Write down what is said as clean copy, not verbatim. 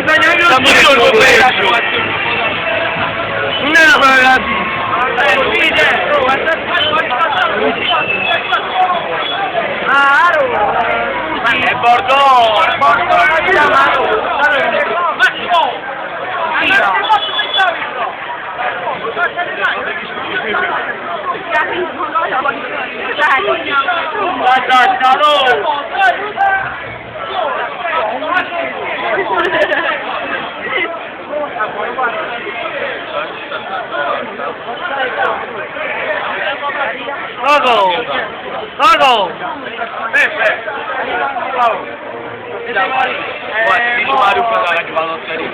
Siamo peggio. No, ragazzi. È Bordeaux! Guarda, Lago! Lago! Guarda, il Mario di Balotelli.